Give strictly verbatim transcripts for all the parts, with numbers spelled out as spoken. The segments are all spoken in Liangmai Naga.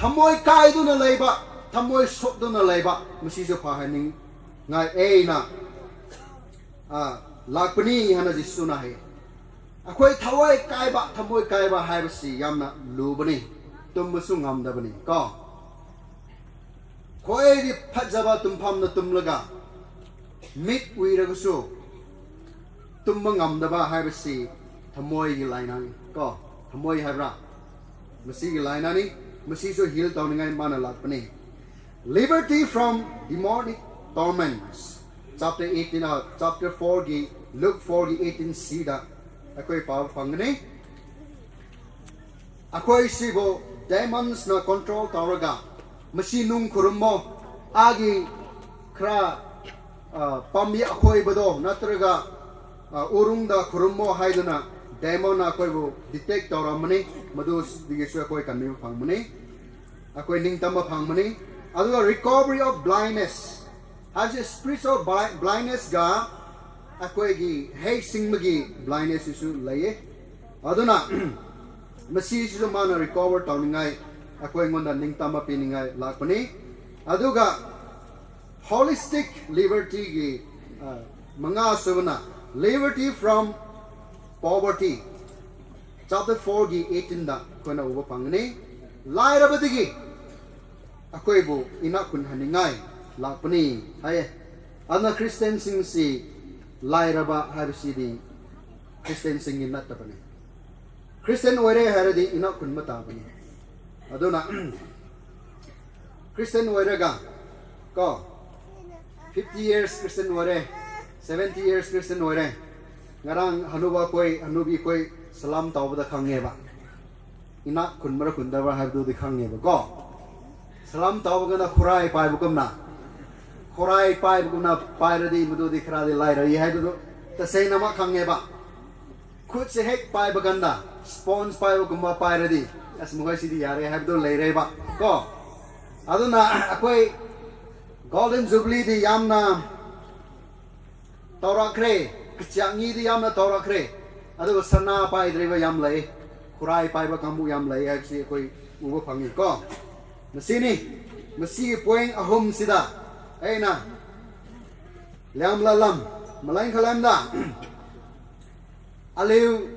Thamoi kaiduna leiba, thamoi sotduna leiba, masijiu pha hai ning ngai eina, ah, lakpani haina Jesu niu hai. Akhoi thamoi kaiba, thamoi kaiba haibo si yamna lubani, tummasu ngamdabani, ko. Khoidi phajaba tumpham na tumlaga, mit wi ragasu, tumma ngamdaba haibo si thamoi gi lainani, ko, thamoi haibra. Masi gi lainani, masisu heal tao ningai mana lakpani. Liberty from demonic torments. Chapter eighteen, ah, chapter four gi, Luke four gi eighteen si da, akhoi pao phangni. Akhoi sibo demons na control taoraga, masi nung khurumbo, agi khara, ah, pamya akhoibo do, natraga, ah, urungda khurumbo haiduna, demon na akhoibo detect taora mani, madu digisu akhoi kami phang mani. Akhoi ningtamba phang mani. Aduga recovery of blindness. Haise spiritual bli-, blindness ga, akhoi gi hei sing magi blindness isu leye. Aduna, masi sisu mana recover tao ningai, akhoi ngonda ningtamba pi ningai lakpani. Aduga, holistic liberty gi, ah, manga subona, liberty from poverty. Chapter four gi eighteen da, akhoi na ubo phangni, lairabadigi, akhoibo ina khun haningai, lakpani, hai. Ana Christian singsi, lairaba haibo sidi, Christian singgi nat tabani. Christian oire hairadi ina khun mata bani. Aduna, Christian oiraga, ko, fifty years Christian oire, seventy years Christian oire. Ngarang hanuba khoi, hanubi khoi, salam taobo da khangeba. Ina khun mara khun daba haibo di khangeba ko. Salam taobo gana khurai paibo kumna. Khurai paibo kumna pairadi madu di kharadi laira haibo du. Taseng nama khangeba. Khut se hek paibo ganda, sponge paibo kumba pairadi, as mukhai sidi yare haibo du leireba. Ko. Aduna, akhoi Golden Jubilee di yamna taorakhre, kachiak ngi di yamna taorakhre. Aduga sana paidriba yam lei, khurai paiba kambu yam lei, haisi akhoi ubo phangni ko. Masini, masi point ahum sida, aina, Liangmai lam, maleng khalamda. Aliu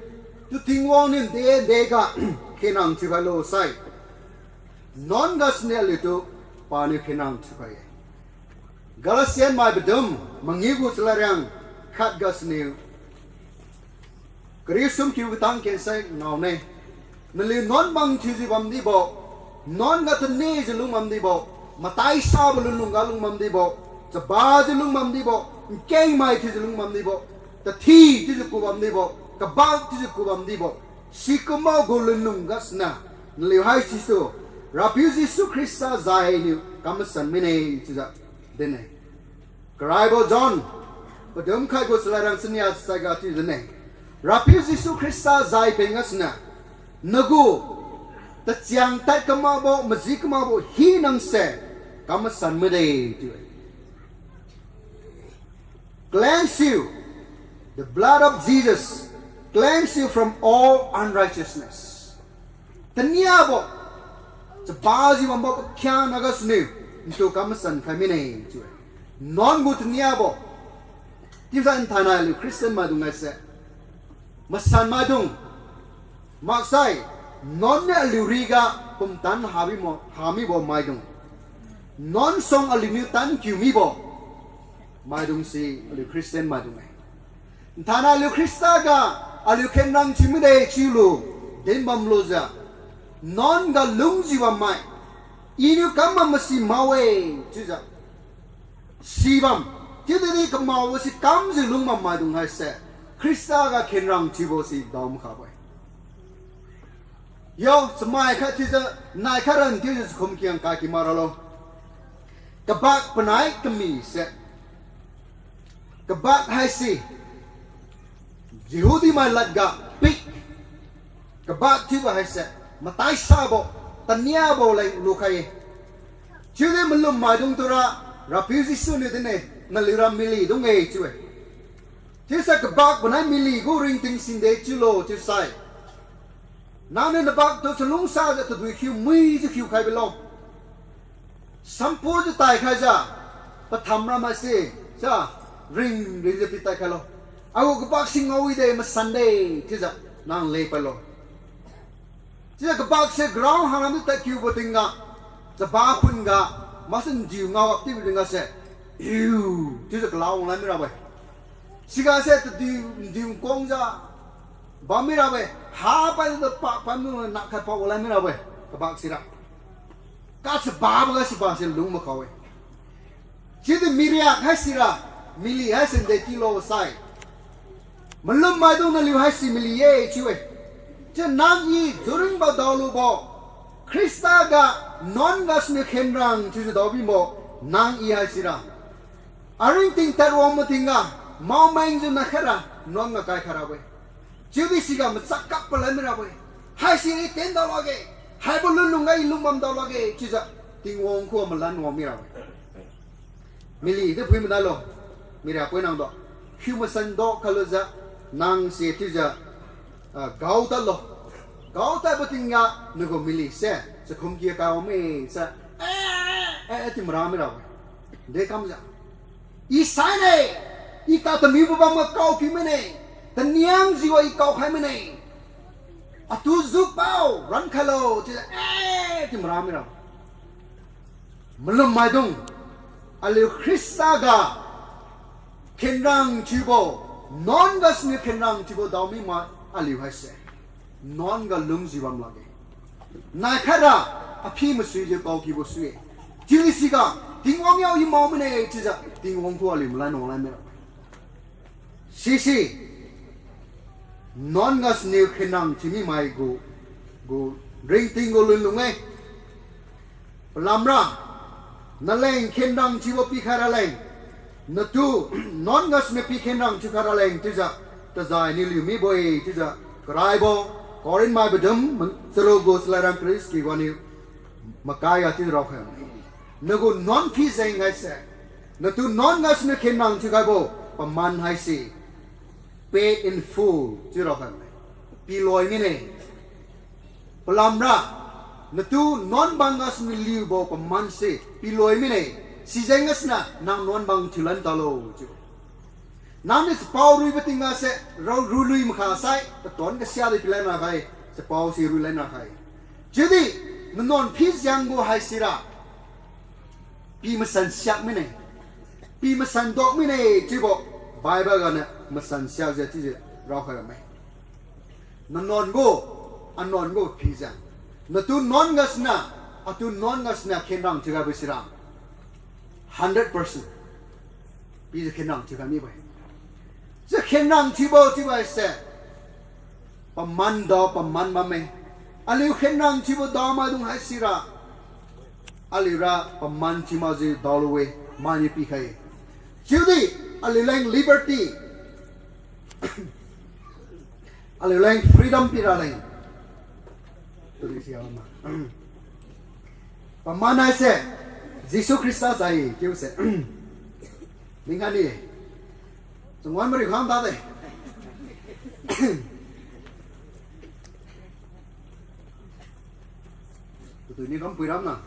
tu Tingwang niu de dega khenrang thiukhailo sai. Nuan gasuniu aliutu paniu khenrang thiukhai-e. Galatian mai padum mangiu gu chalariang khat gasuniu kariu sum kiu katang kensai ngaone. Naliu nuan bang thiujiu bamdibo, nuan ga tanijiu lung bamdibo, mataisabo lunlung ga lung bamdibo, chabajiu lung bamdibo, nkengmai thiujiu lung bamdibo, tathi thiujiu ku bamdibo, kabak thiujiu ku bamdibo, sikumbo gu lunlung gasuniu naliu haisitu Rapiu Jesu Khrista jai niu kam masan mine chiujiu dinne. Karaibo John padum khat gu chalariang chania saiga chiu dinne. Rapiu Jesu Khrista jai peng gasuniu, nagu tachiang tad kamakbo, maji kamakbo hinase kam masan mide chiu-e. Cleanse you, the blood of Jesus cleanse you from all unrighteousness. Taniabo, chabajiu bambo pakhiangna gasuniu ntu kam masan khai mine chiu-e. Nuan gu taniabo, chiusai nthainai aliu Christian maidung haise masan maidung, maksai, nuan niu aliu riga pumtan habimo, hamibo maidung, nuan suang aliuniu tan kiu mibo maidungse aliu Christian maidung-e. Nthainai aliu Khrista ga aliu khenrang thiu mide chiulu dinbam lujiu, nuan ga lungjiu bammai, Iniu kam bam masi mao-e chiujiu sibam, chiudi di kamaobo si kamjiu lungbam maidung haise Khrista ga khenrang thiubo si dao makhabo-e. Yo, chamai khat thiujiu, nai khat ran thiujiu chakhum kiang kaky mak ralo. Kabak panai kami se, kabak haise Jehudi mai lad ga pig, kabak thiubo haise mataisabo, taniabo leng lukhai-e. Chiudi malum maidung tura Rapiu Jesu niu dinne, naliura mily dung-e chiu-e. Chiusai kabak panai mily gu ringting sinde chiulo chiusai, Nangniu nabak tu chalungsajiu tadui khiu muijiu khiukhai bilo. Sampujiu taikhaijiu, patham ramai se, sa, ring ringjiu pitad khailo. Agu kabak si ngao wide, masan de, chiujiu nang lepadlo. Chiujiu kabak se ground hanglam di tadkiubo tingga, chaba khunga, masan diu ngao aptibo tingga se, iu, chiujiu kala wanglan mirabo-e. Siga se tadiu, ndiu kangjiu bam mirabo-e, hapai tu pa, pamnu nakkhai pa wanglan mirabo-e, kabak sira. Kachaba boga siba se lung makhao-e. Chiudi miriak haisira, mily haise ndetilo sai, malum maidung naliu haise mily-e chiu-e. Chiu nang i juringbo daolubo, Khrista ga nuan gasuniu khenrang thiujiu daobibo, nang i haisira. Aringting tadwang matingga, maomengjiu nakhaira, nuan ga kaikhai rabo-e. Chiudi siga machak kap palan mirabo-e. Haisira i tien daolakge, haibo lunlungga i lungbam daolakge chiujiu, Tingwang khuga malan wang mirabo-e. Mily di phui madailo, miriak pui nangdo. Hiu masan do khalujiu, nang se chiujiu, ah, gao tadlo. Gao tadbo tingga nagu mily se, chakhum kia kawang mi se, eh, eh, chiu mara mirabo-e. Dekamjiu, I saine, I katamibo bamga kaokiu mine, taniang jiwa I kaokhai mine. Atu jupao rankhailo chiujiu, eh, chiu mara mirabo. Malum maidung, aliu Khrista ga khenrang thiubo, nuan gasuniu khenrang thiubo daomimai aliu haise, nuan ga lungjiu bam lakge. Naikhaira, aphi masuijiu kaokibo sui-e. Chiudi siga, Tingwang yo I mao mine chiujiu Tingwang khu aliu malan wanglan mirabo-e. Sise, nuan gasuniu khenrang thiu mimai gu, gu ringting gu lunlung-e. Palamra, naleng khenrang thiubo pikhai raleng, natu nuan gasuniu pi khenrang thiukhai raleng chiujiu, tajai niu liu mibo-e chiujiu, karaibo, Corinth mai padum, charuk gu chalad ram Khrista kiganiu, makai ga chiu raokhai-e. Nagu nuan phi jeng haise, natu nuan gasuniu khenrang thiukhaibo paman haise, paid in full chiu raokhai-e. Piloi mine. Palamra, natu nuan bang gasuniu liubo pamanse piloi mine. Sijeng gasuniu nang nuan bang thiulan talo chiu. Nangniu chapao ruibo tingga se, rao rului makha sai, patuan kasiadi pilan rakhai, chapao si ruilan rakhai. Chiudi, nanuan phijiang gu haisira, pi masan siak mine, pi masan dok mine chiubo, Bible ganiu masan siakjiu chiujiu raokhai bamme. Nanuan gu, anuan gu phijiang, natu nuan gasuniu, atu nuan gasuniu khenrang thiukhaibo sira, hundred percent pijiu khenrang thiukhai mibo-e. Chiu khenrang thiubo chiubo haise, paman dao paman bamme. Aliu khenrang thiubo daomaidung haisira, aliura paman thiu makjiu daolu-e, mainiu pikhai. Chiudi, aliuleng liberty, aliuleng freedom piraleng, tuni si ama, paman haise, Jesu Khrista sai chiuse, ningkhai ni, chunwan mari khang tade. Tutui ni kam pui ramna.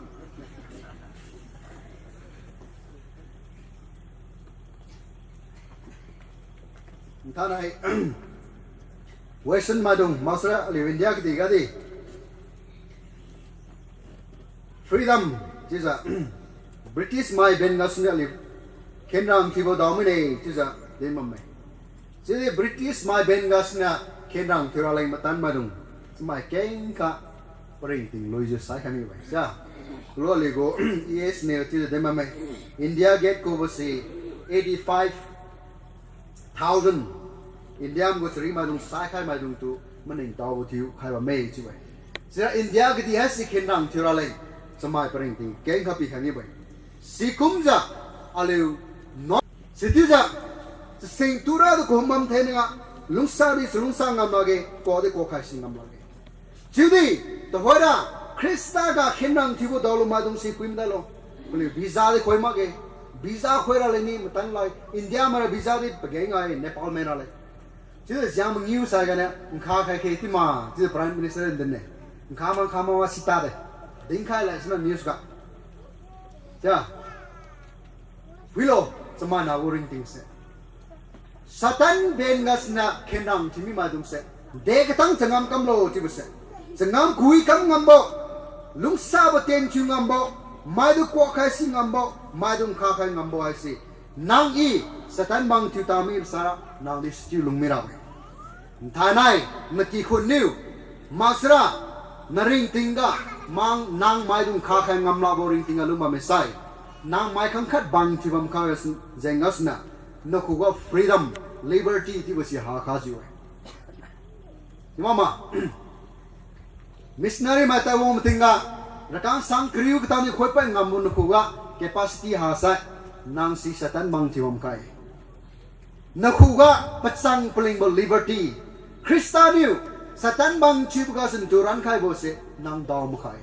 Nthanai, Western maidung, maksara aliu India kadih gadi, freedom chiujiu, British mai ben gasuniu aliu khenrang thiubo dao mine chiujiu din bamme. Chiudi British mai ben gasuniu khenrang thiuraleng matan maidung, chamai kengkha paringting luijiu saikhai mibo-e sa. Kulu aliu gu E S Neil chiujiu din bamme. India Gate kubo si eighty five thousand India gu chari maidung saikhai maidungtu maningtaobo thiukhai bamme chiu-e. Sira India kadih haise khenrang thiuraleng chamai paringting kengkha pikhai mibo-e. Sikumjiu aliu nuan, sichiujiu chasing tura tu kahum bam theniga, lungsadi chalungsa ngam lakge, kuakdi kuakkhai si ngam lakge. Chiudi, tuhoira, Khrista ga khenrang thiubo daolu maidung si pui madailo. Paliu visa di khoi makge, visa khoira leng ni matan lai, India maira visa di pageng-e, Nepal maira leng. Chiujiu jiang mangiu sai ganiu, nkha khai khe ti ma, chiujiu Prime Minister din-e. Nkha ma, nkha ma wa sita de. Dinkhai lai sina news ga. Sia. Wilo, chamana gu ringting se. Satan ben gasuniu khenrang thiumi maidung se. De katang changam kamlo chiubo se. Changam kui kam ngambo. Lungsabo ten thiu ngambo. Maidu kuak khai si ngambo. Maidu nkha khai ngambo haise. Nang i, Satan bang thiu tami sara, nang di sichiu lungmi rabo-e. Nthainai, nakikhun niu, maksara, naringting ga, mang nang maidung nkha khai ngamlabo ringting ga lungbamme sai. Nang mai khangkhat bang thiubam kha jeng gasuniu, nakhuga freedom, liberty chiubo si ha khajiu-e. Chiu mama. Missionary mai taiwang matingga, rakang sang kariu katang di khoipai ngambo nakhuga capacity hasai, nang si Satan bang thiubam khai. Nakhuga pachang palingbo liberty. Khrista niu Satan bang thiubo gasu ntu rankhaibo se nang dao makhai.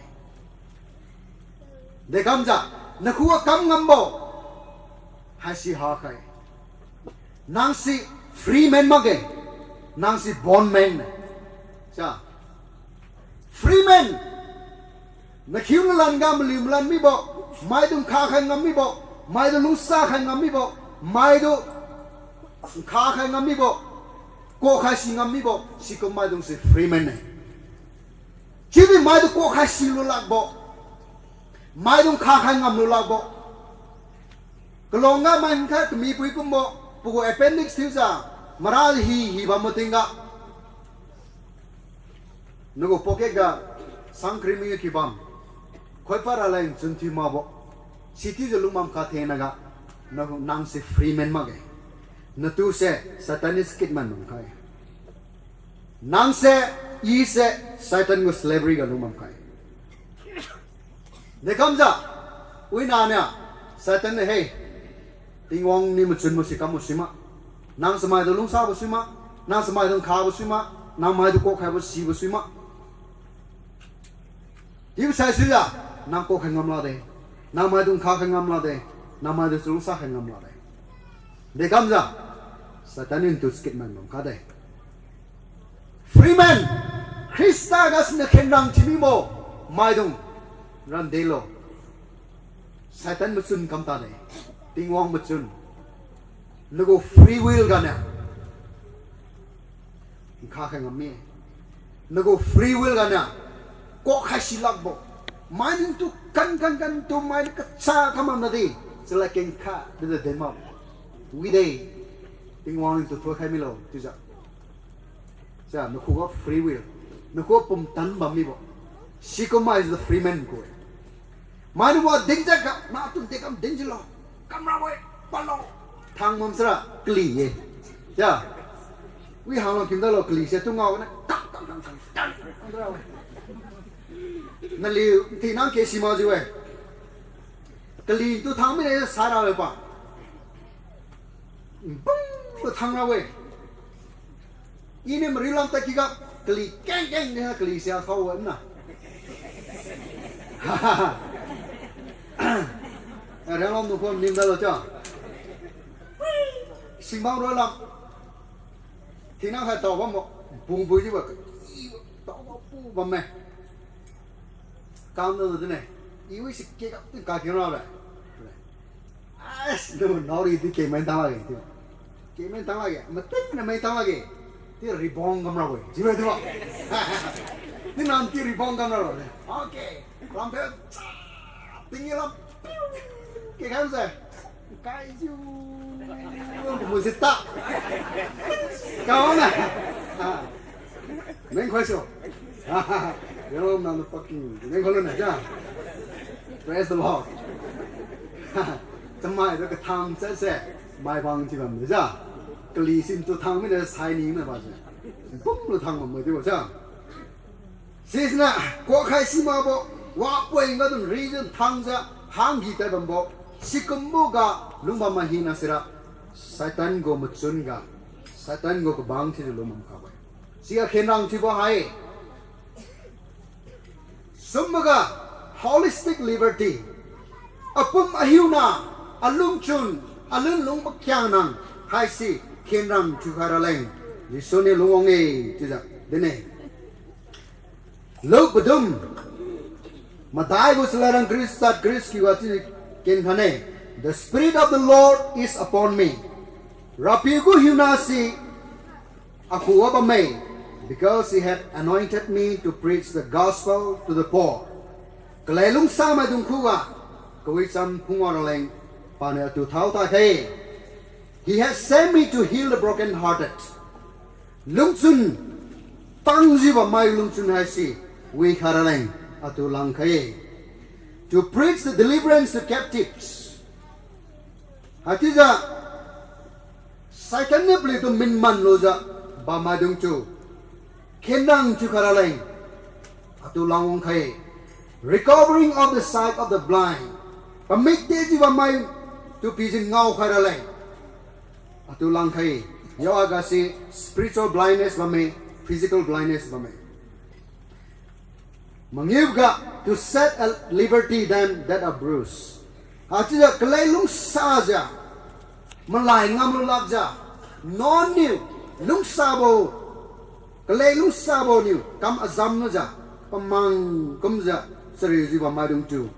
Dekamjiu, nakhuga kam ngambo haisi hakhai. Nang si free man makge. Nang si bond man. Sa. Free man. Nakhiu nalan ga maliu malan mibo, maidu nkha khai ngam mibo, maidu lungsa khai ngam mibo, maidu nkha khai ngam mibo, kuak khai si ngam mibo, sikum maidung si free man-e. Chiudi maidu kuak khai si lu lakbo, maidu nkha khai ngam lu lakbo. Kalong ga mai nkha kamipui kumbo, pagu appendix thiujiu, mara hi hi bambo tingga. Nagu pocket ga sang kari mi kiu bam. Khoipad raleng chun thiu makbo. Sitiujiu lungbam kha thengnaga. Nagu nang si free man makge. Natu se Satan niu skit man bam khai. Nang se, i se, Satan gu slavery ga lungbam khai. Dekamjiu, wina niu, Satan niu he, Tingwang niu machunbo si kambo suima. Nang chamaitu lungsabo suima. Nang chamaitu nkhabo suima. Nang maitu kuak khaibo sibo suima. Chiubo saisuijiu, nang kuak khai ngam lakde. Nang maitu nkha khai ngam lakde. Nang maitu chalungsa khai ngam lakde. Dekamjiu, Satan niu ntu skit man bam kha de. Free man, Khrista gasuniu khenrang thiu mibo maidung, randelo. Satan machun kam tade, Tingwang machun. Nagu free will ganiu nkha khai ngam mi. Nagu free will ganiu kuak khai si lakbo. Mainiu tu kan kan kan tu mainiu kacha kamam nadi. Chalad kengkha dijiu den mak wide. Tingwang niu tu thuikhai milo chiujiu. Sa, nakhuga free will. Nakhuga pumtan bam mibo. Sikum mai is the free man ku-e. Mainiu wa dinjiu ga, natu dekam dinjiulo. Kamra we, palo. Thang mam sara, kali ye. Sa. Wi hanglo kimdalo kali se tu ngao na. Kam, kam, kam, kam, kam, kam, kam, kam. Naliu, ti nang ke si makjiu-e. Kali tu thang mine sara we pa. Bum, tu thang ra we. Iniu mariu lam tadkiga, kali keng keng ni kali sia khao wan na. Rianglam nukhuam nimdalo cha. Singbang roi lam. Thinang hai tao bambo, bung bui jiubo, tao bam pu bamme. Kamdalo dine, iwi si kega tingka king rabe. Ais, nao nao ri di kemai tang lakge, chiu. Kemai tang lakge, mating na mai tang lakge. Ti rebound kam rabo-e, chiu-e chiubo. Ti nan ti rebound kam rabo-e. Okay, lamphel cha, tinggi lam, piu, ke khamse. Kaijiu, musita. Kaona. Ah. Meng khoisu. Yellow na parking. Meng khoilu na ja. Praise the Lord. Chamai tu katham chatse. Mai bang chi bamde ja. Kali sin tu thang mine sai ni na ba se. Bum lu thang bamde chiubo ja. Sisiniu, kuak khai si makbo, wapoi ga dun region thangjiu, hanggi tad bambo, sikumbo ga, lungbam ma hina sira, Satan gu machun ga, Satan gu kabang thiujiu lungbam kabo-e. Siga khenrang thiubo hai. Sumboga, holistic liberty. Apum ahiuna, alungchun, alunlung pakhiangnang, haisi, khenrang thiukhai raleng. Jesu niu lungwang-e chiujiu dinne. Luke padum madai gu salarang kris chat kris kiu ga chiu ken khane. The Spirit of the Lord is upon me. Rapiu gu hiuna si akhuga bamme, because he had anointed me to preach the gospel to the poor. Kalek lungsa maidung khuga kawicham phungwa raleng paniu atu thao takhai-e. He has sent me to heal the brokenhearted. Lungchun tangjiu bammai lungchun haise wikhai raleng atu langkhai-e. To preach the deliverance to captives. Haichiujiu Satan niu paliutu minman lujiu bammaidung tu khenrang thiukhai raleng atu langwang khai-e. Recovering of the sight of the blind. Pamik tejiu bammai tu pijiu ngaokhai raleng atu langkhai-e. Yo aga si spiritual blindness bamme, physical blindness bamme. Mangiuga, to set at liberty them that are bruised. Haichiujiu kalek lungsajiu, malai ngamlu lakjiu, nuan niu lungsabo, kalek lungsabo niu kam azam lujiu, pamang kumjiu chariujiu bammaidung tu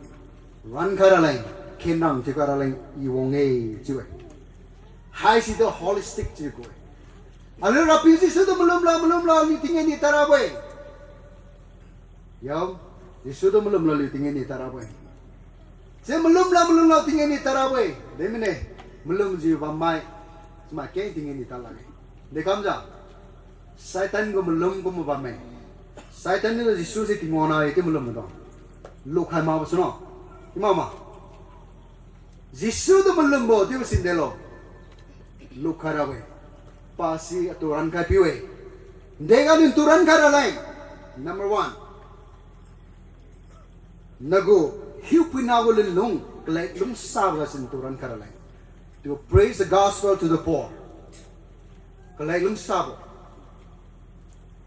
rankhai raleng, khenrang thiukhai raleng I wang-e chiu-e. Haisitu holistic chiu ku-e. Aliu Rapiu Jesu tu malumla malumla aliu tinggen ni tarabo-e. Yo, Jesu tu malumla aliu tinggen ni tarabo-e. Si malumla malumla tinggen ni tarabo-e. Demine, malumjiu bammai, chamai keng tinggen ni talakge. Dekamjiu, Satan gu malum kum bamme. Satan niu Jesu se Tingwang nai chiu malum maidung lukhai makbo suno. Imama. Jesu tu malumbo chiubo sin delo. Lukhai rabo-e. Pasi atu rankhai piu-e. Deganiu ntu rankhai raleng. Number one. Nagu hiupuina gu lunlung kalek lungsabo ga sin ntu rankhai raleng. To preach the gospel to the poor. Kalek lungsabo.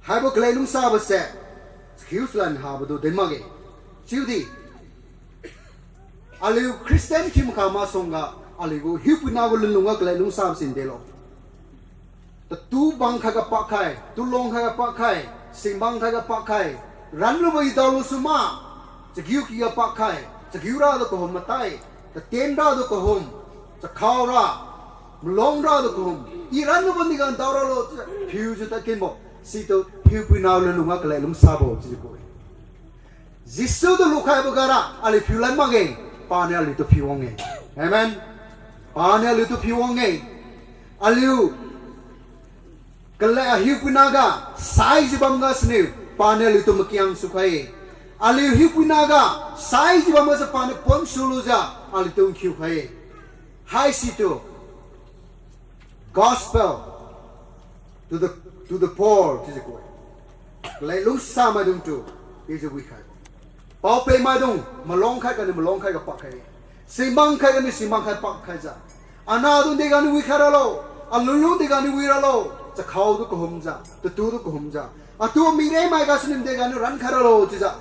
Haibo kalek lungsabo se, chakiu salan habo du din makge. Chiudi, aliu Christian thiu makha masuangga, aliu gu hiupuina gu lunlung ga kalek lungsabo sin delo. Tatu bang khaiga pakkhai, tulong khaiga pakkhai, singbang khaiga pakkhai, ranlubo I daolu suma, chakiu kiga pakkhai, chakiu ratu kahum matai, tatien ratu kahum, chakhao ra, malong ratu kahum, I ranlubo niga dao ralo, phiujiu tadkinbo, situ hiupuina lunlung ga kalek lungsabo chiujiu ku-e. Jesu tu lukhaibo gara aliu phiulan makge, paniu aliutu phiu wang-e. Amen. Paniu aliutu phiu wang-e. Aliu kalek ahiupuina ga saijiu bamga siniu paniu aliutu makiang sukhai-e. Aliu hiupuina ga saijiu bamga si paniu pon sulujiu aliutu nkhiukhai-e. Haisitu gospel to the, to the poor chiujiu ku-e. Kalek lungsa maidungtu chiujiu wikhai-e. Pao-peh maidung malong khai ganiu malong khaiga pakkhai, singbang khai ganiu singbang khai pakkhaijiu, anadung deganiu wikhai ralo, alunlung deganiu wi ralo, chakhao tu kahumjiu, tatu tu kahumjiu, atu miremai gasuniu deganiu rankhai ralo chiujiu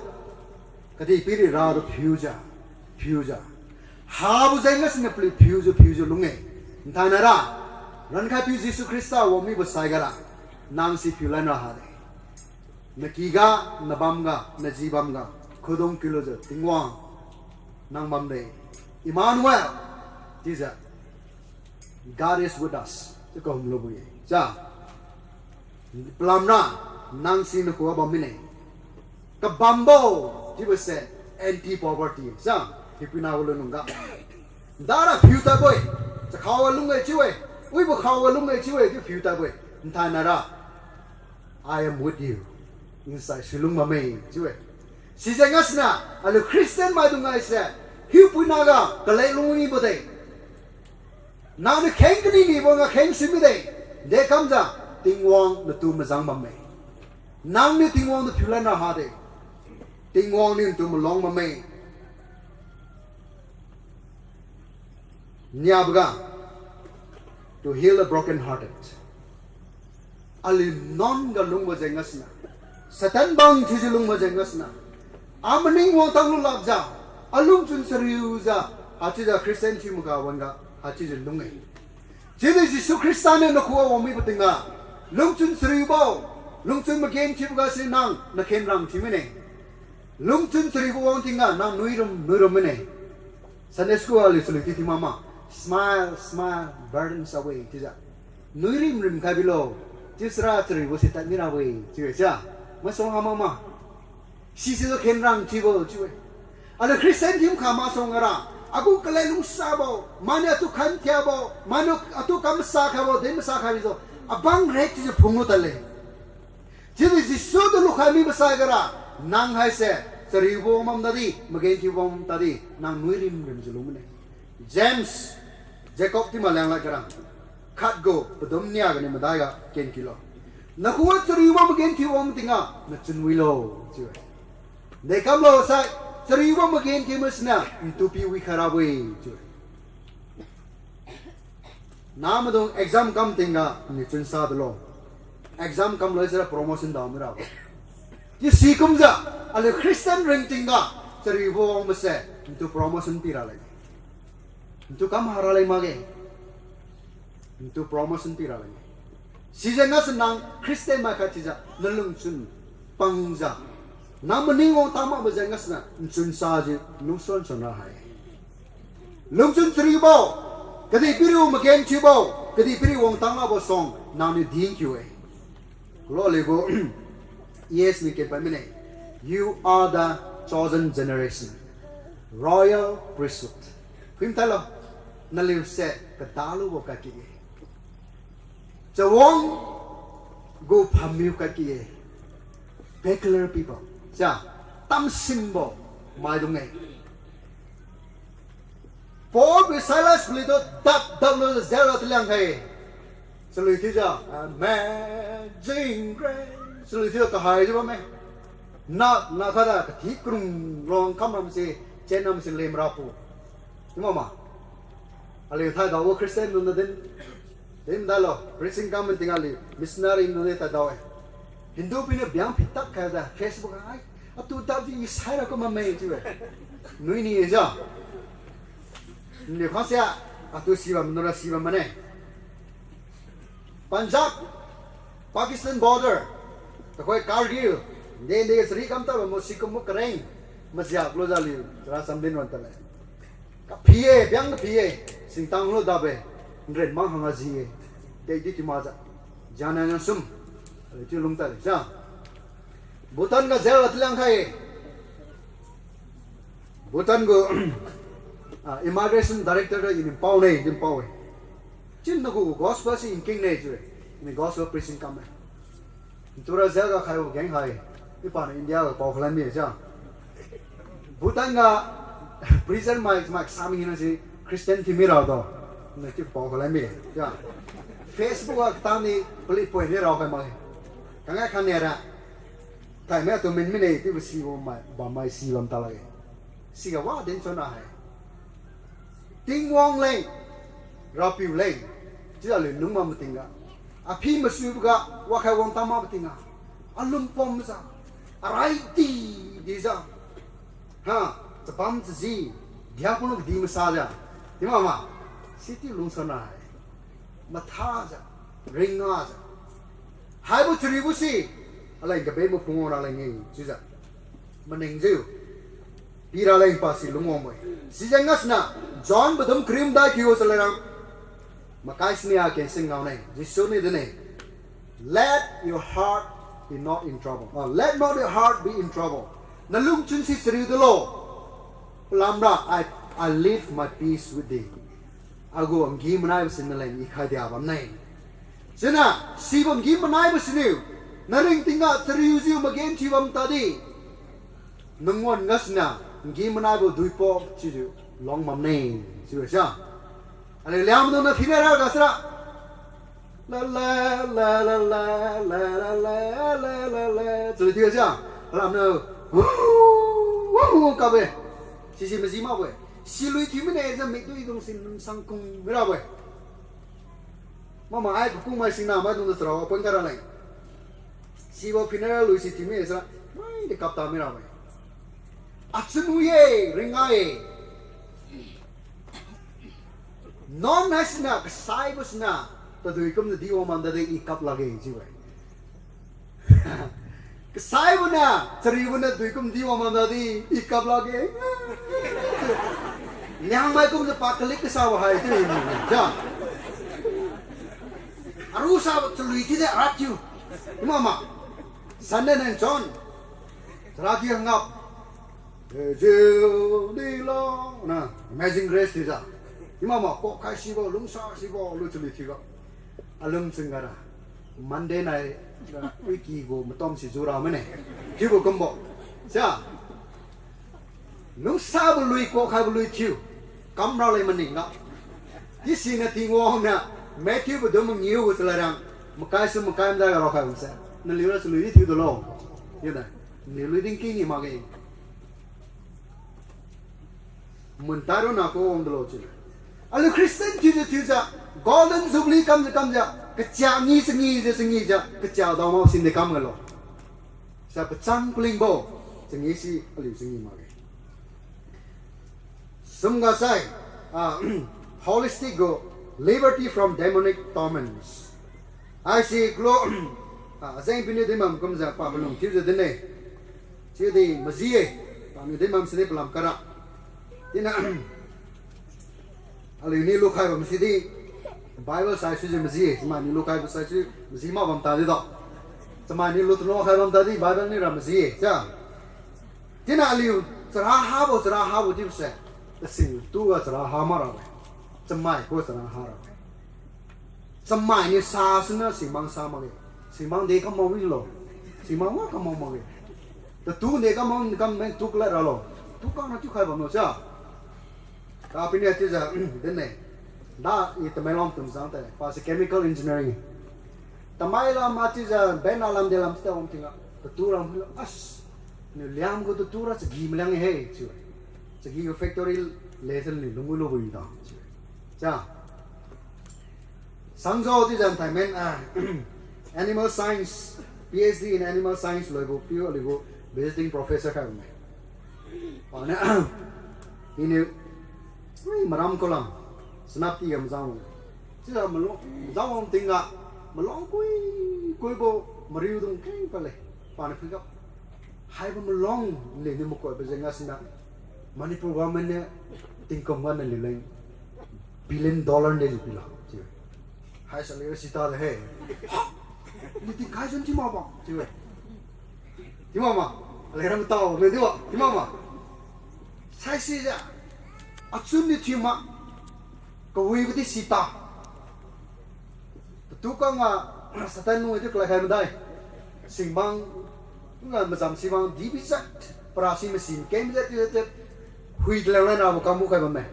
kadihpiri ratu phiujiu, phiujiu, habo jeng gasuniu paliu phiujiu phiujiu lung-e. Nthainai ra, rankhaipiu Jesu Khrista wang mibo saigara, nang si phiulan ra hade. Nakyga, nabamga, naji bamga khudung kilujiu, Tingwang, nang bamde, Emmanuel chiujiu, God is with us chiu kahum lubo-e. Cha, palamra, nang si nakhuga bam mine. Kabambo chiubo se anti-poverty sa, hiupuina gu lunlungga dara phiu tadbo-e. Chakhao ga lung-e chiu-e, wibo khao ga lung-e chiu-e chiu phiu tadbo-e. Nthainai ra, I am with you, nsai sui lung bamme chiu-e. Sijeng gasiniu aliu Christian maidung haise hiupuina ga kalek lung mibo de. Nangniu kheng kani mibo nga kheng sui mide. Dekamjiu, Tingwang natu majang bamme. Nangniu Tingwang tu phiulan ra hade. Tingwang niu natu malong bamme. Niaboga, to heal the broken hearted. Aliu nuan ga lungbo jeng gasiniu, Satan bang thiujiu lungbo jeng gasiniu, amaning wangtang lulakjiu, alungchun chariujiu, haichiujiu Christian thiu makga wan-ga haichiujiu lung-e. Chiudi Jesu Khrista niu nakhuga wang mibo tingga, Lungchun chariubo, lungchun magenthiubo ga si nang nakhenrang thiu mine. Lungchun chariubo wang tingga nang nuirum nuirum mine. Sunday school aliu chalui thiu thiu mama. Smile, smile, burdens away chiujiu. Nuirim rim khai bilo. Chiusira chariubo si tadmi rabo-e chiu-e sia. Masuang ha mama. Sisi tu khenrang thiubo chiu-e. Aliu Christian thiu kha masuang gara, agu kalek lungsabo, mainiu atu khan thiabo, mainiu atu kam masa khaibo, din masa khaibo, abang rek chiujiu phunglu tadle. Chiudi Jesu tu lukhai mi masai gara, nang haise, chariubo bam tadi, magenthiubo bam tadi, nang nuirim rimjiu lung mine. James, Jacob ti maliang lad gara, khatgu padum nia ganiu madaiga kenkilo. Nakhuga chariubo magenthiubo bam tingga, nachun wilo, chiu-e. Dekamlo sai, chariubo magenthiu masiniu, ntu pi wikhai rabo-e, chiu-e. Namaidung exam kam tingga, nchunsa dulo. Exam kamlo sira promotion dao mirabo. Chiu sikumjiu, aliu Christian ringtingga, chariubo wang mase, ntu promotion pi raleng. Ntu kam ha raleng makge. Ntu promotion pi raleng. Sijeng gasu nang Christian mai khat chiujiu, nalungchun pangjiu, nang maning wang tang makbo jeng gasuniu, nchunsajiu, lungsuan suan ra hai. Lungchun chariubo, kadihpiriu magenthiubo, kadihpiriu wangtang lakbo suang, nangniu din kiu-e. Kalo aliugu, E S niu kenpad mine, you are the chosen generation, royal priesthood. Phuim thailo, naliuse kadalubo kaki-e. Chawang gu phamiu kaki-e. Peculiar people. Sia, tamsimbo maidung-e. Paul pi Silas paliutu dap daplu jail ga taliang khai. Chalui thiujiu, Amazing Grace. Chalui thiujiu kahaijiu bamme. Na, na khatda kathi karung rong kamramse, chennamse lemrapu. Chiu mama. Aliu thaidao gu Christian dungna din, din dalo, preaching kam tingga aliu missionary dungdi thaidao-e. Hindu piniu biang phitak khaijiu Facebook hai, atu dadi saira kumamme chiu-e. Nui ni-e jiu. Nliu khangsia, atu sibam nura sibam mane. Punjab, Pakistan border, tuhoi Kargil, nde nde chari kamta bambo sikumbo kareng, majiak lujiu aliu, chara chamdin wan tale. Kaphi-e, biang kaphi-e, singtang lu dabe, nren mang hangga ji-e, dedi ti makjiu, jana na sum, aliu chiu lung tale, ja. Bhutan ga jail ga taliang khai-e. Bhutan gu, ah, immigration director tu iniu pao ne, din pao-e. Chiu nagu gospel si nking ne chiu-e. Iniu gospel preaching kamme. Ntura jail ga khaibo geng hai. Ipaniu India ga pao khalan mi-e ja. Bhutan ga prison mai, mai sami na si Christian thiu mira do. Nai chiu pao khalan mi-e ja. Facebook ga katang ni pali poi ni rao khai mai. Kangai khan ni ra. Thaimai atu min mine chiubo sibo mai, bammai si bam talakge. Siga wa din chona hai. Tingwang leng, Rapiu leng, chiujiu aliu lung bam matingga, aphi masuiboga wakhai wang tam mak matingga, alung pom majiu, arai di dijiu, ha, chabam chaji, diakulu kadi masajiu, di mama, sitiu lungsana hai, mathajiu, ringajiu, haibo charibo si, aleng kabenbo phungwang raleng-e chiujiu, maningjiu, piraleng pasi lungwangbo-e. Sijeng gasuniu, John padum kariu madai kiu chalera, makai siniu kengsin ngaone, Jesu niu dinne, Let your heart be not in trouble. Ah, let not your heart be in trouble. Nalungchun si chariu dulo. Palamra, I, I leave my peace with thee. Agu ngi-manaibo si naleng ikhai dia bamne. Siniu, sibo ngi-manaibo siniu, naringtingga chariujiu magenthiu bam tadi, nangwan gasuniu, ngi-manaibo duipo chiujiu long bamne, chiu-e sia. Aliu Liangmaidung niu phinai ra gasira. La la, la la la, la la la, la la la. Chalui thiu sia. Alamniu, wu, wu, kabe. Sisi maji makbo-e. Silui thiu mine jiu mikdui dung sin sangkung mirabo-e. Mama ai kakungmai singnamaidung tu charao apun karaleng. Sibo phinai ra lui si thiu mine sira, maidi kapta mirabo-e. Achun wi-e, ringa-e. Non haisiniu, kasaibo siniu, Tadui kumna di wang bam dadi i kap lakge chiu-e. Kasaibo niu, chariubo niu tadui kum di wang bam dadi i kap lakge. Liangmai kumjiu pa kalik kasabo hai chiu-e. Ja. Aru sabo chalui thiudi arat thiu. Imama. Sunday niu chon. Chara ki ngap. Jesu di lo na, Amazing Grace thiujiu. Imama, kokkhai sibo, lungsa sibo, lu chalui thiuga. Alung chun gara. Monday nai, wiki gu matom si jura mane. Chiubo kumbo. Sia. Lungsabo lui, kokkhaibo lui thiu. Kamra leng maningga. Di siniu Tingwang niu, Matthew padum mangiu gu chalad rang. Makai su makai madai ga raokhai bamse. Naliura chalui di thiu dulo. Yune. Naliu lui dingki ni makge. Mun tadronna kawang dulo chiu-e. Aliu Christian thiujiu thiujiu, Golden Jubilee kamjiu kamjiu, kachia ngi changijiu changijiu, kachia dao ma sinde kam galo. Sa pachang palingbo, changi si aliu changi makge. Sumga sai, ah, holistic gu liberty from demonic torments. Haisi klo, ah, ajeng piniu dinbam kumjiu pa palung thiujiu dinne. Chiudi maji-e, paniu dinbam sidi palam kara. Iniu, aliuniu lukhai bam sidi, Bible saisuijiu maji-e, chamainiu lukhaibo saisui maji mak bam tadi do. Chamainiu lutulo khai bam tadi Bible niura maji-e, cha. Iniu aliu chara habo, chara habo chiubose, tasi tuga chara ha mak rabo-e. Chamai khuga chara ha rabo-e. Chamainiu sa siniu simang sa makge. Simang de kam mak milo. Simang wa kam mak makge. Tatu de kam mak kam meng tu kalad ralo. Tu kang na chiukhai bamlo cha. Kapiniu chiujiu, dinne. Da i Tamenglong tum jang te. Pasi chemical engineering. Tamei lam a chiujiu, Bena lam de lam chiuta wang tingga. Tatu lam hilo, as. Niu Liangmai gu tatu ra chagi maliang he, chiu-e. Chagi gu factory le chan niu lungwi lubo i da, chiu-e. Cha. Sangjo chiujiu nthaimen, ah, animal science, P H D in animal science loibo piu aliu gu visiting professor khai bamme. Paniu, iniu, ui, maram kalam, Senapati ga majang. Chiujiu malung, majang wang tingga, malong kui, kuibo, mariudung keng pale, paniu phuiga. Haibo malong leniu makoibo jengga siniu, Manipur government niu tingkum ga naliu leng billion dollar naliu pilo, chiu-e. Haisi aliura sita de he. Ha! Ni tingkai sun thiu makbo, chiu-e. Thiu makma, aliura matao, me dibo, thiu makma. Saisijiu, achun di thiu mak, kawibo di sita. Tatu kang ga, Satan lung di kalai khai madai. Singmang, nga majam sibang, di bijat, para si masin, kem bijat, bijat, hui dleng lai nabo kambu khai bamme.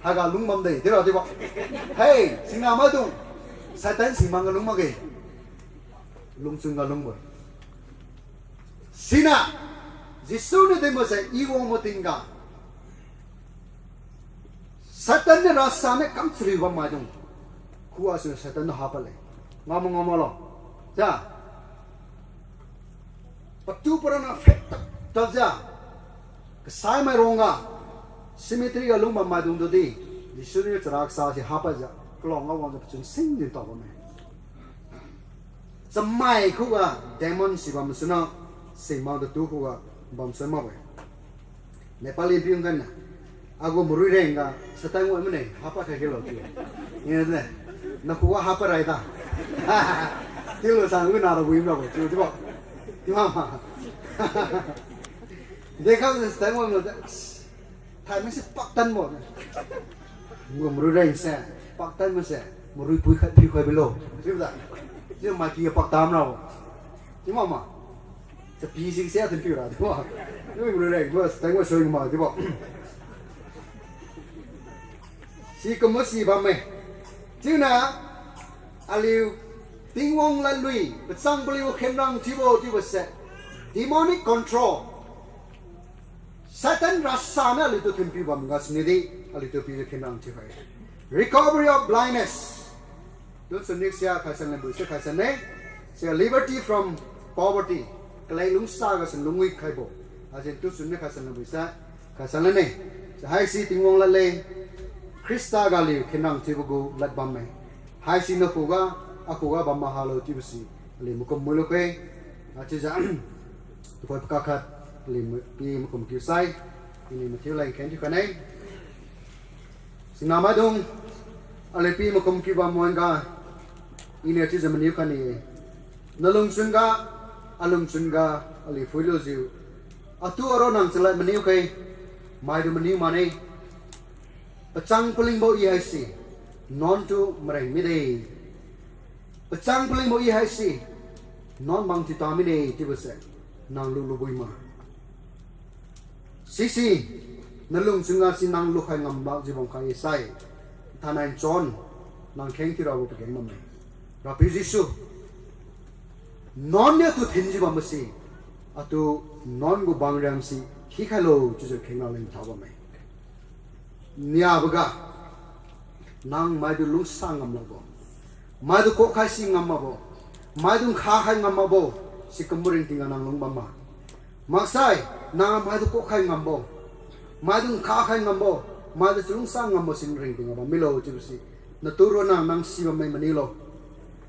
Haiga lung bamde, dira dibo. Hei, singna maidung, Satan singmang ga lung makge. Lungchun ga lungbo-e. Siniu, Jesu niu dinbo se, i wangbo tingga. Satan niu rasa niu kam chariu bam maidung. Khuga siniu Satan niu hapad le. Ngam ngam lo. Ja. Patu parana phet tap tap ja. Kasaimai rongga. Cemetery ga lung bam maidung tudi. Jesu niu chara kasa si hapadjiu. Kalong ga wangjiu pachun sing din tao bamme. Chamai khuga demon si bam suna, singmang tatu khuga bam sui makbo-e. Nepali piu nganna, agu marui rengga, Satan wai mane, hapad khai khelo chiu. Ngene, nakhuga hapad rai ta. Chiulo sang gu nara wim rabo chiu, chiubo. Chiu mama. Dekha Satan wai mane, thaimai se paktanbo. Ngum marui rengse, paktan mase, marui pui khat phiu khai bilo. Chiubo da. Chiu maki paktam rabo. Chiu mama. Chapi singse athen piu ra, chiubo. Chiu marui rengbo, tangbo sui ma, chiubo. Sikumbo si bamme. Chiuna, aliu Tingwang ladlui, pachang paliu khenrang chiubo, chiubo se. Demonic control. Satan rasa niu aliutu thenpiu bam gasuniudi, aliutu pijiu khenrang thiukhai. Recovery of blindness. Tusun niksia khaisan lambu se khaisan ne. Sia liberty from poverty. Kalek lungsa gasu lungwi khaibo. Asin tusun ni khaisan lambu se khaisan lane. Sa haisi Tingwang ladle. Khrista ga aliu khenrang thiubo gu lad bamme. Haisi nakhuga, akhuga bam mahalo chiubo si, aliu makum mui lukhe. Achiujiu, tuhoi pakak khat, aliu ma-, pi makum kiu sai, iniu mathiu leng khen thiu khaine. Singna maidung, aliu pi makum kiu bam wan-ga, iniu chiujiu maniu khaine. Nalungchun ga, alungchun ga, aliu phuilujiu, atu aro nang chalad maniu khe, maitu maniu mane. Pachang palingbo i haise, nuan tu mareng mide. Pachang palingbo i haise, nuan bang thiuta mide chiubo se, nang lulu bui ma. Sisi, nalungchun ga si nang lukhai ngam lakjiu bam khai sai, thainai chun, nang kheng thiurabo pageng bamme. Rapiu Jesu, nuan niu atu thinjiu bambo si, atu nuan gu bang riang si, khikhailo chiujiu kheng raleng thao bamme. Niaboga, nang maitu lungsa ngam lakbo, maitu kuak khai si ngam makbo, maitu nkha khai ngam makbo, si kumbo ringting ga nang lung bam ma. Maksai, nang maitu kuak khai ngambo, maitu nkha khai ngambo, maitu chalungsa ngambo si ringting ga bam milo chiubo si, natu ronna nang si bamme maniulo.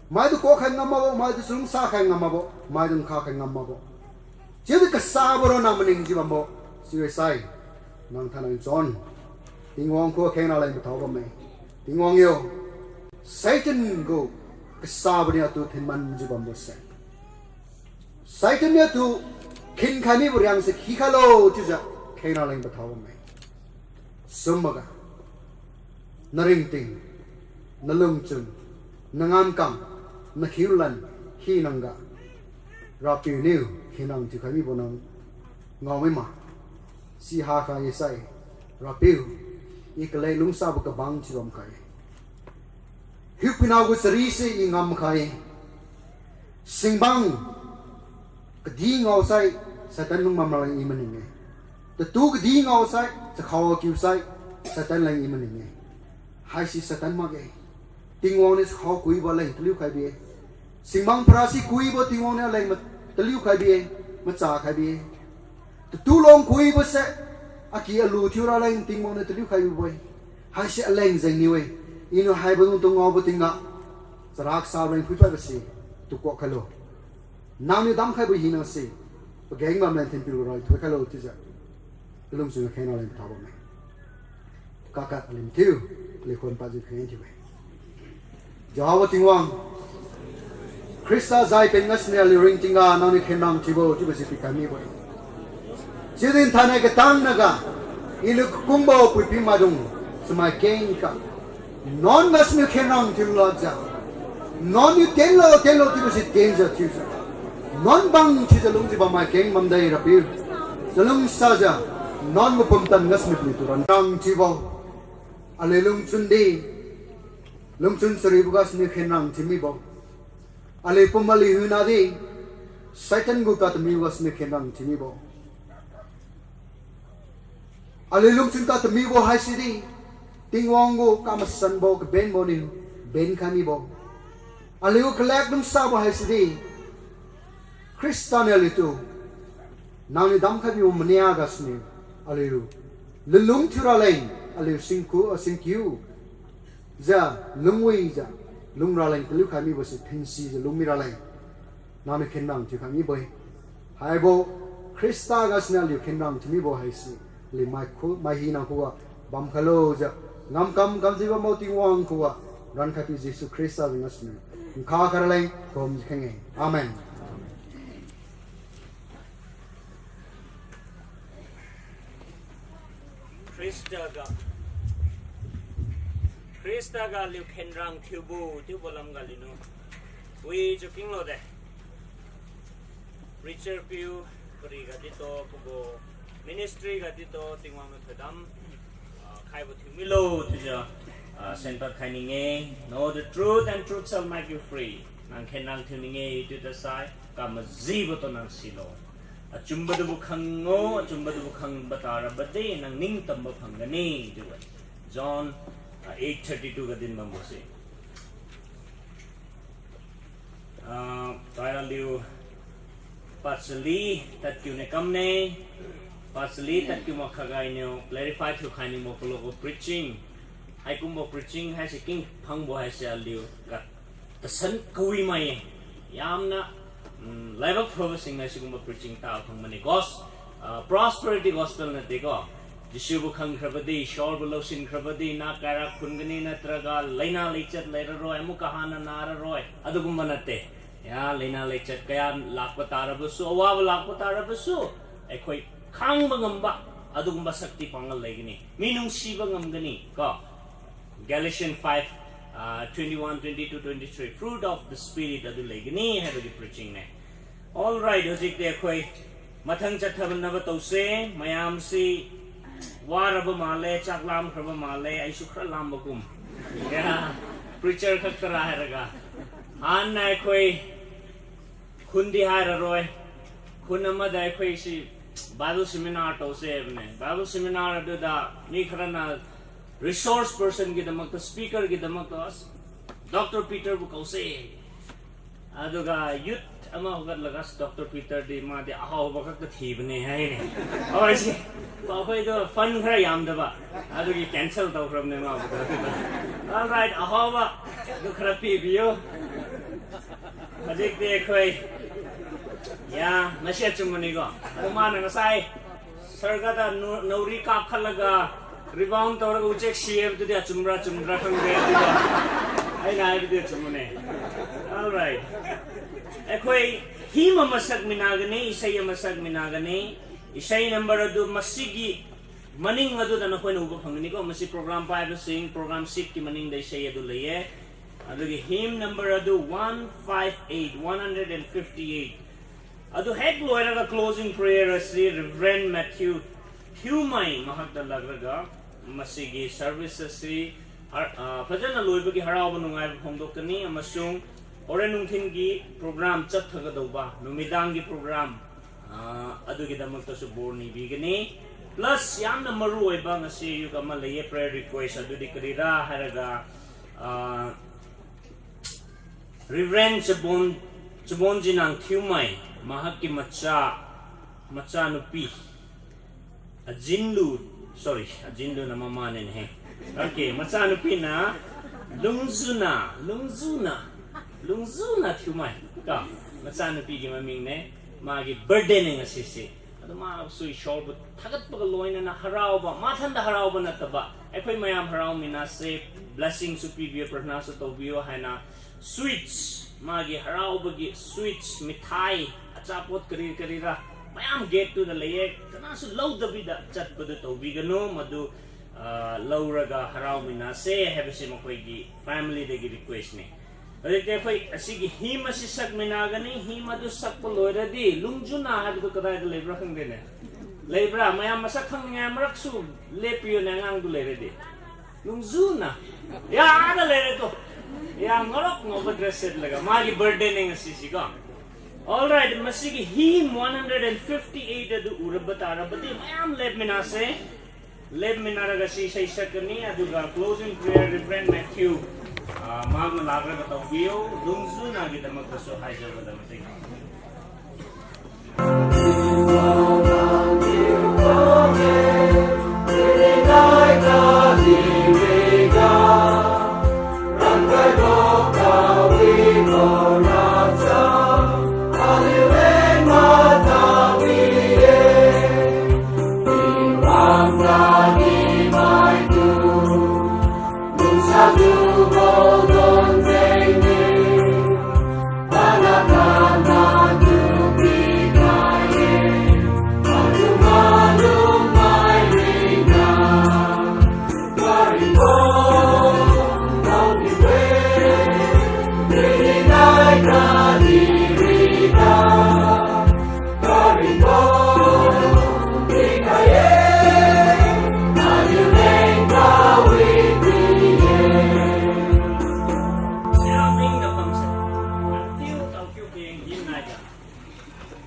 Maitu kuak khai ngam makbo, maitu chalungsa khai ngam makbo, maitu nkha khai ngam makbo, chiudi kasabo ronna maningjiu bambo, chiu-e sai, nang thainai chun, Tingwang khuga kheng raleng pathao bamme. Tingwang yo, Satan gu kasabo niu atu thinmanjiu bambo se, Satan niu atu khinkhai mibo riang se khikhailo chiujiu kheng raleng pathao bamme. Sumboga, naringting, nalungchun, nangamkam, nakhiulan, hinangga, Rapiu niu khenrang thiukhai mibo nang ngao mima. Si hakhai-e sai, Rapiu, i kalek lungsabo kabang thiubam khai-e. Hiupuinao gu chari se i ngam khai-e. Singbang kadi ngao sai, Satan lung bam raleng i maning-e. Tatu kadi ngao sai, chakhao kiu sai, Satan leng i maning-e. Haisi Satan makge. Tingwang niu chakhao kuibo aleng taliu khai bi-e. Singbang parasi kuibo Tingwang niu aleng ma-, taliu khai bi-e, macha khai bi-e. Tatu long kuibo se, aki alu thiu raleng Tingwang niu taliu khai bibo-e. Haise aleng jengniu-e. Iniu haibo dung tu ngaobo tingga, chara kasa reng phuipaibo se, tu kuak khailo. Nangniu damkhaibo hina se, pageng bam leng thinpiu rai thoi khailo chiujiu, kalungchun ga kheng raleng pathao bamme. Kakhat aliu mathiu, aliu khun pajiu kheng thiu-e. Jehovah Tingwang, Khrista zai pen gasuniu aliu ringtingga nangniu khenrang thiubo chiubo si pikhai mibo-e. Chiudi thainai katang naga, iniu kakungbo puipi maidung, chamai kengkha, nuan gasuniu khenrang thiu lakjiu, nuan niu tenlo tenlo chiubo si tenjiu chiujiu, nuan bang thiujiu lungjiu bammai keng bamde Rapiu. Chalungsajiu, nuan gu pumtan gasuniu paliutu ranrang thiubo. Aliu lungchun di, lungchun charibo gasuniu khenrang thiu mibo. Aliu pum aliu hiuna di, Satan gu katamibo gasuniu khenrang thiu mibo. Aliu lungchun katamibo haisi di, Tingwang gu kamasanbo kabenbo niu benkhai mibo. Aliu kalek lungsabo haisi di, Khrista niu aliutu, nangniu damkhai bibo mania gasuniu, aliu lunlung thiu raleng, aliu singku, ah, singkiu jiu, lungwijiu, lung raleng taliu khai mibo si thinsijiu lung mi raleng, nangniu khenrang thiukhai mibo-e. Haibo Khrista gasuniu aliu khenrang thiu mibo haise, aliu mai khu, mai hina khuga bamkhailo jiu, ngamkam kamjiu bambo Tingwang khuga, rankhaipiu Jesu Khrista jeng gasuniu nkha khai raleng khumjiu kheng-e. Amen. Khrista ga, Khrista ga aliu khenrang thiubo chiubo lamga aliuniu wijiu kinglo de. Preacher piu, pariga ditu, pagu ministry ga ditu, Tingwang niu thoidam, ah, khaibo thiu milo chiujiu, ah, senpad khai ning-e. Know the truth and truth shall make you free. Nang khenrang thiu ning-e chiu tasai, kamajibo tu nang silo. Achumbo tubo khang-o, achumbo tubo khangbo tara bade, nang ningtambo phang gane chiu-e. John, ah, eight thirty-two ga din bambo se. Ah, taira liu pachali tadkiu ne kamne, pachali tadkiu makhaga iniu clarify thiukhai ningbo kalo gu preaching. Haikumbo preaching haise king phangbo haise aliu ga tasan kawi mai-e. Yamna, mm, laibak phaba singna sikumbo preaching ta phang mane. Gos-, ah, prosperity gospel nate ko. Jesu bu khangkhrabadi, Ishwar bu losing khrabadi, na kaira khun gani natraga, laina laichat leiraroi, amu kahana nararoi. Adugumba nate. Ya, laina laichat kaya lakpa tarabasu, awaba lakpa tarabasu, aikhoi khangba ngamba, adugumba sakti pangal lei gani. Mi nungsiba ngam gani, ko. Galatians five, ah, twenty-one, twenty-two, twenty-three, fruit of the Spirit adu lei gani, haibo di preaching ne. All right, hujik de khoi, mathang chat thaban naba tause, mayam si, waraba male, chak lam khraba male, aisu khara lambo kum. Ya, preacher khak tara hairaga. Han nai khoi, khun di hairaroi. Khun amada khoi si Bible seminar tause bane. Bible seminar aduda mi kharana resource person gidamakta, speaker gidamakta, Doctor Peter bu kause. Aduga youth ama hugat lagas Doctor Peter di madi ahaoba khak kathi bane haine. Oi si, pa khoi tu fund khara yamdaba. Adugi cancel tau khrabane ma bu tu. All right, ahaoba. Du khara pibiu. Hajik de khoi. Ya, nasi achum mani ko. Adu mana ngasai. Sarga da nu-, nauri kap khalaga, rebound tauraga uchek siam tu di achumra, achumra khangde tu di. Ai nai bi di achum mane. All right. Ekhoi hymn ama sak mina gani, isai ama sak mina gani. Isai number adu masigi maning adu da nakhoi na uba phang gani ko, masi program five sing, program six ki maning da isai adu lei ye. Adugi hymn number adu one five eight, one hundred and fifty-eight. Adu hek loiraga closing prayer asi Reverend Matthew Thiumai mahak da lagraga, masigi service asi har-, ah, phajana loibagi haraoba nungaibo phongdok kani amasung horen nungthin gi program chat thagadaoba, numidang gi program, ah, adugi damakta su bor nibi gani. Plus, yamna maruoiba ngasi yuga malaiye prayer request adudi karira hairaga, ah, Reverend Chabon, Chabon Jinang Thiumai, mahakki macha, macha nupi. Ajinlu, sorry, Ajinlu na mama ne he. Okay, macha nupi na, Lungjuna, Lungjuna, Lungjuna Thiumai. Ka, macha nupi gi maming ne, magi birthday ne ngasi si. Adu ma sui shor bu thagat paga loina na haraoba, mathanda haraoba na taba. Ekhoi mayam harao mina se, blessing su pibiu, prarthana su taobiu, haina, sweets, magi haraoba gi sweets, mithai, achapot kari kari ra, mayam gate tu da leiye, kana su lou dabi da chat padu taobi ganu, madu, ah, lou raga harao mina se, haibo si makhoi gi family da gi request ne. Hajik de khoi, asigi hymn asi sak mina gani, hymn adu sak paloi radi, Lungjuna haibo tu kadai da leibra khang de ne. Leibra, mayam masak khang ngai marak su, lepiu ne ngang du lei radi. Lungjuna. Ya, ada lere to. Ya, ngorok ngoba dress set laga. Magi birthday ne ngasi si ko. All right, masigi hymn one hundred and fifty-eight adu uraba tarabadi mayam lep mina se. Lep mina raga si sai sak kani, aduga closing prayer Reverend Matthew, ah, magma lagra ga taobiu, Lungjuna gi damakta su haijao ga dam ting.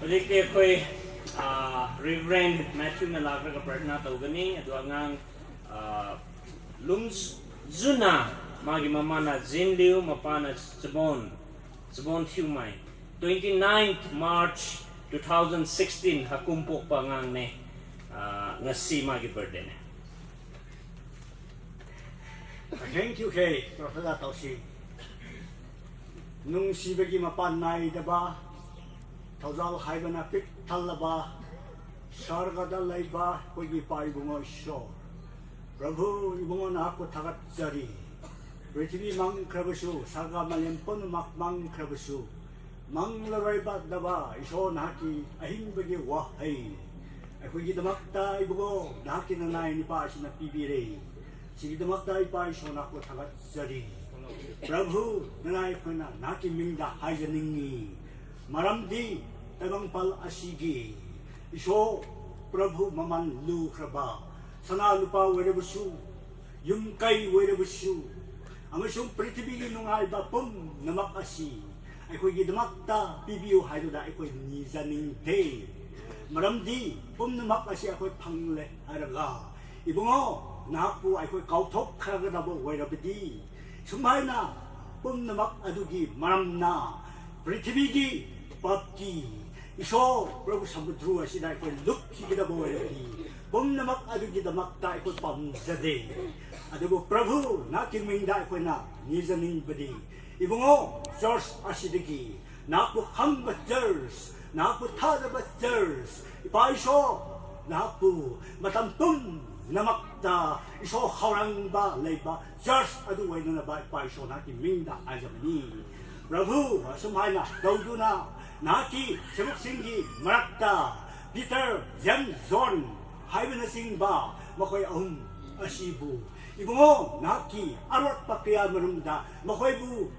Hajik te khoi, ah, Reverend Matthew na lakraga prarthana tao gani, adu angang, ah, Lungjuna, magi mamana Jinliu, mapana Chabon, Chabon Thiumai. Twenty-ninth March two thousand sixteen, hakum pokpa ngang ne, ah, ngasi magi birthday ne. Thank you, K. Prophet Tausi. Nungsibagi mapan naidaba, thaozal haibana pik thallaba, sargada leiba, akoigi pa Ibunga Ishwar. Prabhu, Ibunga nahku thagat jari. Prithibi mangkhrabasu, sarga malem pummak mangkhrabasu, manglaraiba daba, Ishwar nahki ahingbagi wahai. Akoigi damakta Ibunga, nahki nanai nipa sina pibire. Sigi damakta ipa Ishwar nahku thagat jari. Prabhu, nanai khuina nahki mingda haijaningi. Maramdi, tadang pal asigi, Ishwar, Prabhu maman lukhraba, sana lupa werabasu, yumkai werabasu, amasung prithibi gi nungaiba pumnamak asi, akoigi damakta pibiu hailuda akoi nijaningde. Maramdi, pumnamak asi akoi phangle hairaga, Ibunga, nahku akoi kaothok khagadabo wairabadi. Sumhaina, pumnamak adugi maramna, prithibi gi papki, Ishwar, Prabhu samudru asida akoi lupkhigidabo wairabadi. Pumnamak adugi damakta akoi pamjade. Adubo Prabhu, nahki mingda akoina nijaningbadi. Ibunga, church asidagi, nahku khangba church, nahku thadaba church, ipa Ishwar, nahku matam pumnamakta Ishwar khaorangba leiba church adu wainanaba ipa Ishwar nahki mingda haijamani. Prabhu, asumhaina daoduna, nahki saibuk singgi marakta, Peter, James, John, haibo nachingba, makhoi ahum asibo, Ibunga, nahki arot pakria marumda, makhoibu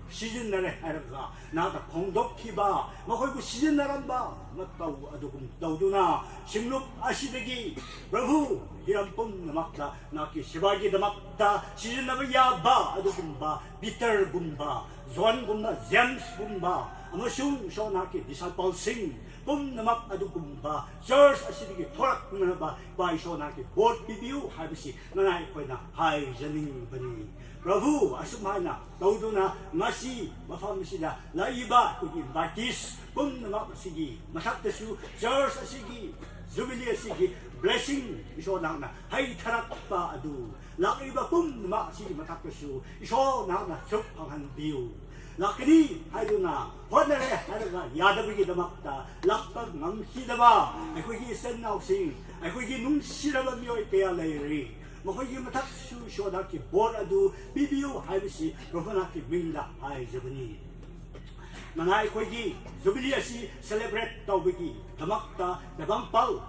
sijinnare hairaga, nahta phongdok khiba, makhoibu sijinna ramba matao adugum daoduna, singlup asidagi, Prabhu, hiram pumnamakta nahki sibagi damakta sijinnaba yaba adugumba, Peter gumba, John gumba, James gumba, amasung Ishwar nahki disciple sing pumnamak adugumba church asidagi thorak manaba pa Ishwar nahki board pibiu haibose nanai khuina haijaningbani. Prabhu, asumhaina daoduna ngasi mafam sida laiba akoigi invitees pumnamak asigi mathaktasu church asigi, jubilee asigi blessing Ishwar nahna haitharakpa adu, lakriba pumnamak asigi mathaktasu Ishwar nahna chuk phanghanbiu. Lakani haiduna hotnare hairaga yadabagi damakta lakpa ngamkhidaba akoigi ichinnaosing, akoigi nungsiraba mioi kaya leiri, makhoigi mathaksu Ishwar nahki board adu pibiu haibose Prabhu nahki mingda haijabani. Nanai akoigi jubilee asi celebrate taobagi damakta tabang pao